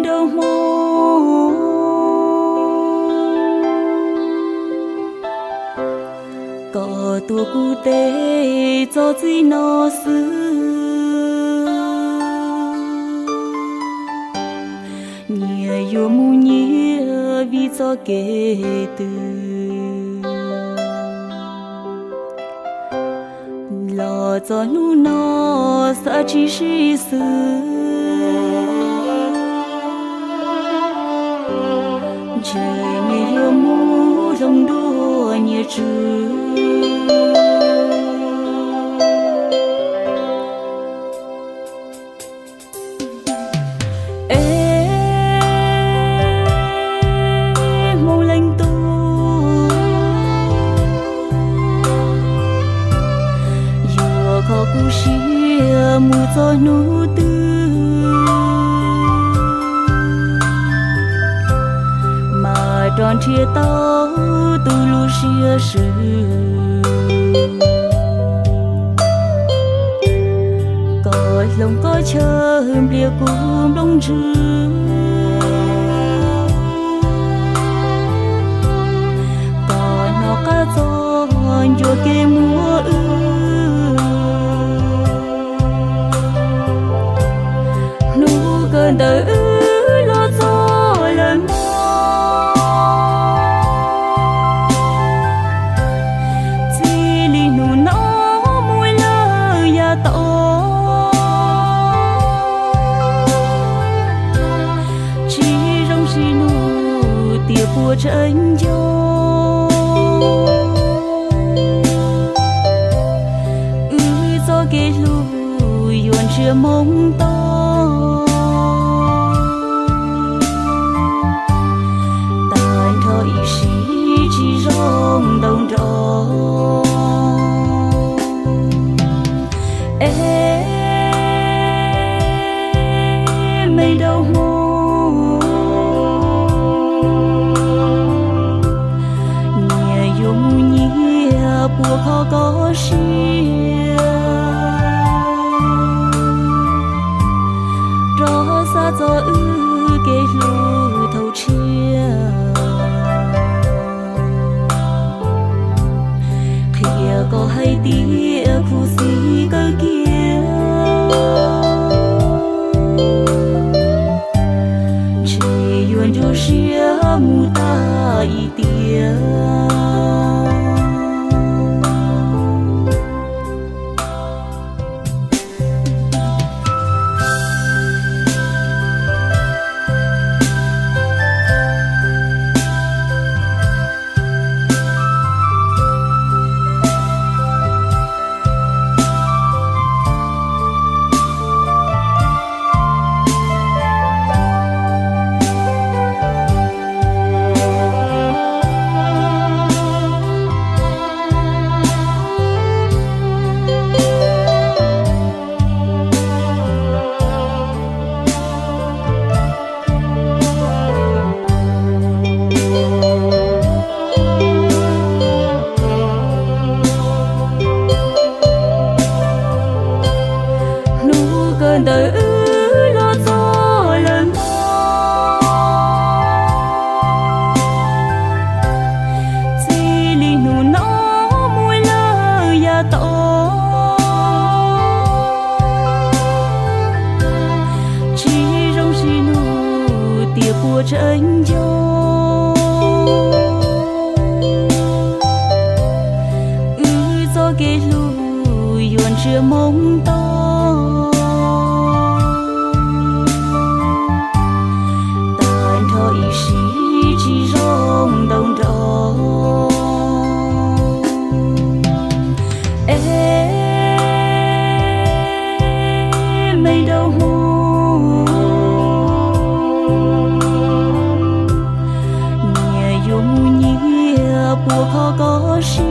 nraug Hmoob, koj tuav kuv tej txoj txib no xwb. Nyias yuav mus nyias vim txoj kev twg, los txog hnub no xav tsis sib xws. Ntshe nyias yuav mus hloov dua nyias tswv. Es Hmoob leej tub, yuav kho kuv siab mus txog hnub twg, mas rov nrhiav tau tus lub siab swb. Koj hloov koj chaw nplias kuv nplooj ntswg, koj hnov qab txog ncua kev muaj wb. Hnub kawg ntawd wb los txog lawm mog, txij li hnub no mus lawm yav tom, tsis zoo sib nug tias puas tseem nco. Wb txoj kev hlub yuav ntsiag moo to, tag nrho ib sim tsis zoo ntau nrov. Es me nraug Hmoob, nyias yuav mus nyias puas kho koj siab, rov xav txog wb kev hlub thaum tshiab. Qhia koj hais tias khuv xim kawg kiag, ntshe yuav ntsuab siab mus tag ib tiam. Hnub kawg ntawd wb los txog lawm mog, txij li hnub no mus lawm yav tom, tsis zoo sib nug tias puas tseem nco. Wb txoj kev hlub yuav ntsiag moo to, tag nrho ib sim tsis zoo ntau nrov. Es me nraug Hmoob, nyias yuav mus nyias puas kho koj siab,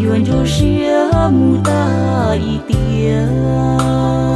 yuav ntsuas siab mus tag ib tiam.